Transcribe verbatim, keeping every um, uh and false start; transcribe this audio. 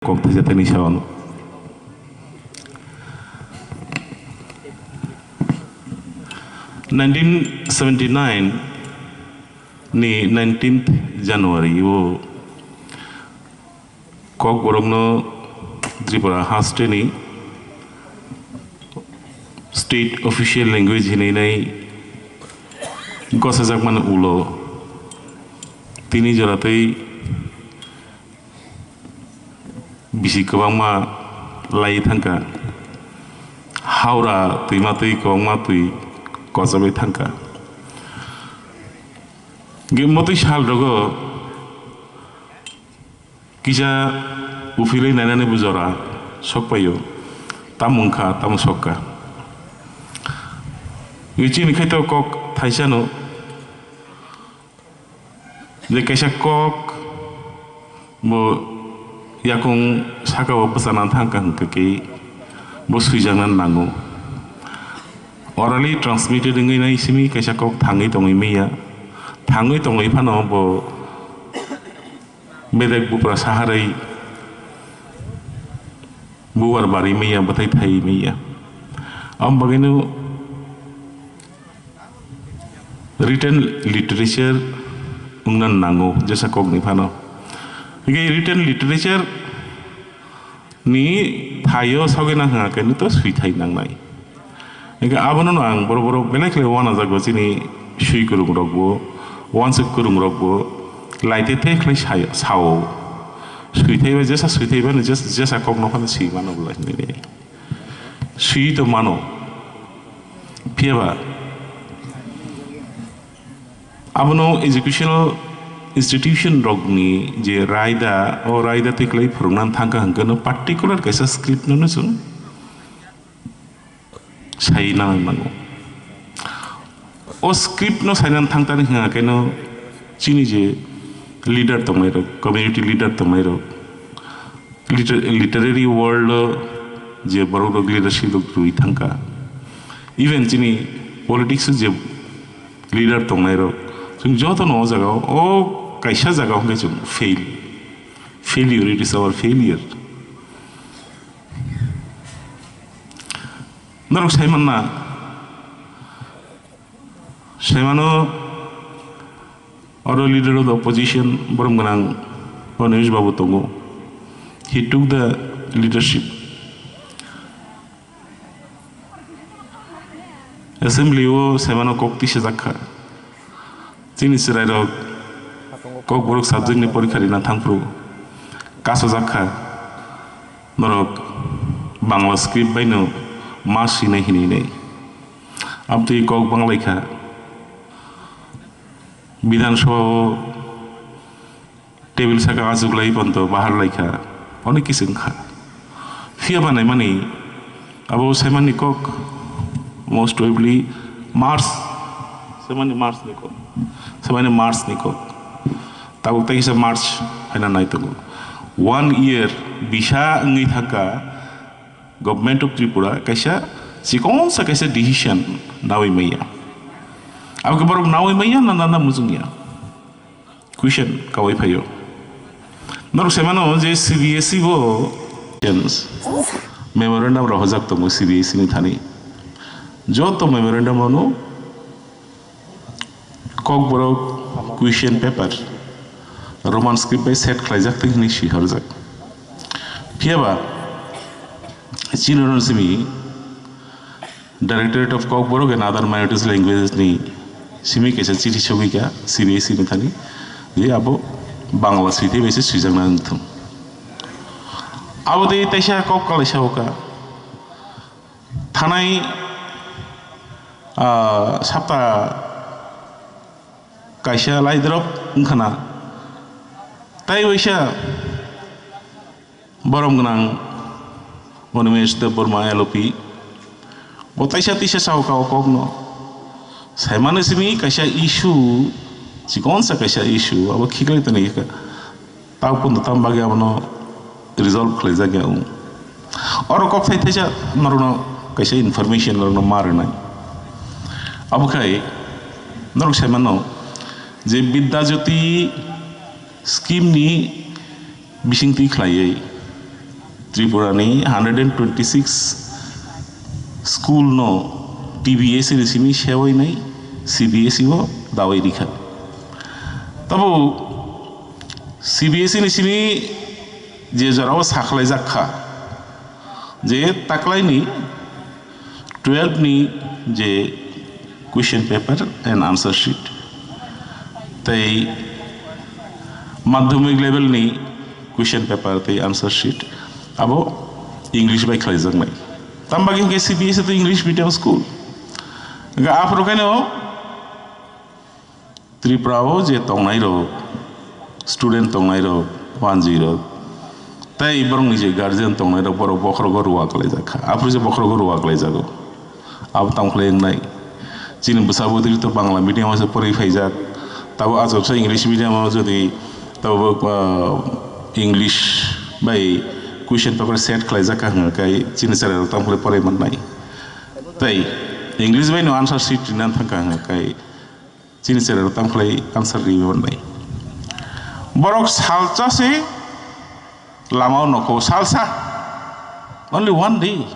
Kok thaisa tani saon. Nineteen seventy-nine ni nineteenth January o Kokborokno Tripura hasteni state official language hinwi nai gosajakmani ulo tini joratwi bisi kwbangma lai thangkha. Haura twima twi kwbangma twi kochabai thangkha. Ge motwi sal rogo kisa uphilwi nainani bo jora sokpaio. Tamo wngkha, tamo sokka. Ge chini khaito kok thaisano. Je kaisa kok bo yakung saka o bwchana thangkha hwnkhe ke bo swijakna nango. Orally transmitted wngwi nai simi kaisa kok thangwi tongwi manya. Thangwi tongwi phano bo bedek bupra saharwi bubar bari manya, bwthai thai manya. Am bagwino written literature wngna nango jesa kokni phano. Hingke written literature ni thaio sogwi nang hwnga khe nito swithai nangnai. Hingke abono ang borok borok belai khlai uanajago chini swi kwrwng rokbo, uansuk kwrwng rokbo laite te khlai sai-, sao. Swithai bai jesa swithai bai jesa, jesa kokno phano swi mano bolai hinwi. Swi to mano. Phiya ba abono educational institution rokni je raida, o raida twi kwlai phwrwngna thangkha hwnkhe no particular kaisa script no chwng sai nang nango. O script no sainani thangtani hwnga khe no chini je leader tongnai rok, community leader tongnai rok, Liter-, literary world o je borok rok leadership rok rwi thangkha, even chini politics o je leader tongnai rok, chwng joto no o jaga o, o kaisa jaga hwnkhe chwng fail, failure, it is our failure. Norok sai manna, Saimano oro leader of the opposition borom gwnang Anish Babu tongo. He took the leadership. Assembly o saimano kok tisajak kha. Chini chwrairok Kokborok subject ni porikha rina thangphuru kasajak kha. Norok Bangla script bai no ma swinai hinwi nai. Amtwi kok banglaikha. Bidhan Sabha o table saka achuklai ponto bahar laikha. Onek kisu wngkha. Phiya ba naimani abo saimani kok most probably March, saimani March ni kok. Saimani March ni kok. Tabuk tei kisa March haina nai tongo. One year bisa wngwi thangkha. Government of Tripura kaisa chikonsa kaisa decision nawi maya. Abo khe borok nawi maya na, na, na muchungya. Question kawi phaio. Norok sai mano je C B S E bo memorandum rohorjak tongo C B S E ni thani. Joto memorandum ano Kokborok question paper Roman script bai set khlaijak tei hinwi swi horjak. Phiya ba chini rwno simi Directorate of Kokborok and Other Minorities Languages ni simi kaisa chithi sogwi kha C B S E ni thani je abo Bangla swithai bai se swijakna wng thung. Abo tei teisa kok kwlaisa o kha. Thanai, ah, sapta kaisa laidrop wngkhana. Tai waisa borom gwnang Animesh Debbarma L O P. Bo taisa tisa sao kao kokno. Saimano simi kaisa issue, chikonsa kaisa issue, abo khiklai toni kha. Tao pono tam bagwi abono resolve khlaijak ya wng. Oro kok thai thaisa norokno kaisa information norokno ma rwnai. Abo khai norok sai mano je Bidya Jyoti scheme ni bisingtwi khlaiwi Tripura ni hundred and twenty six school no T B S E ni simi sewai nai, C B S E o dawai rikha. Tabo C B S E ni simi je jorao sakhlai jak kha, je taklai ni twelve ni je question paper and answer sheet, tei madhyamik level ni question paper tei answer sheet abo English bai khlaijaknai. Tamo bagwi hinkhe C B S E to English medium school. Hinkhe aphuru khaino Tripura o je tongnai rok, student tongnai rok, one zero, tei borokni je guardian tongnai rok, borok bokhorogo ruwa kwlaijak kha. Aphuru je bokhorogo ruwa kwlaijago. Abo tamo khlai wngnai. Chini bwsa bwtwi to Bangla medium o se porwi phaijak. Tabo achuksa English medium o jodi tabo, ah, English bai question paper set khlaijak kha hwnga khe chini chwrairok tamo khlai porwi mannai. Tei English bai no answer sheet rina thang kha hwnga khe chini chwrairok tamo khlai answer riwi mannai. Borok salsa se lama o nokho, salsa, only one day.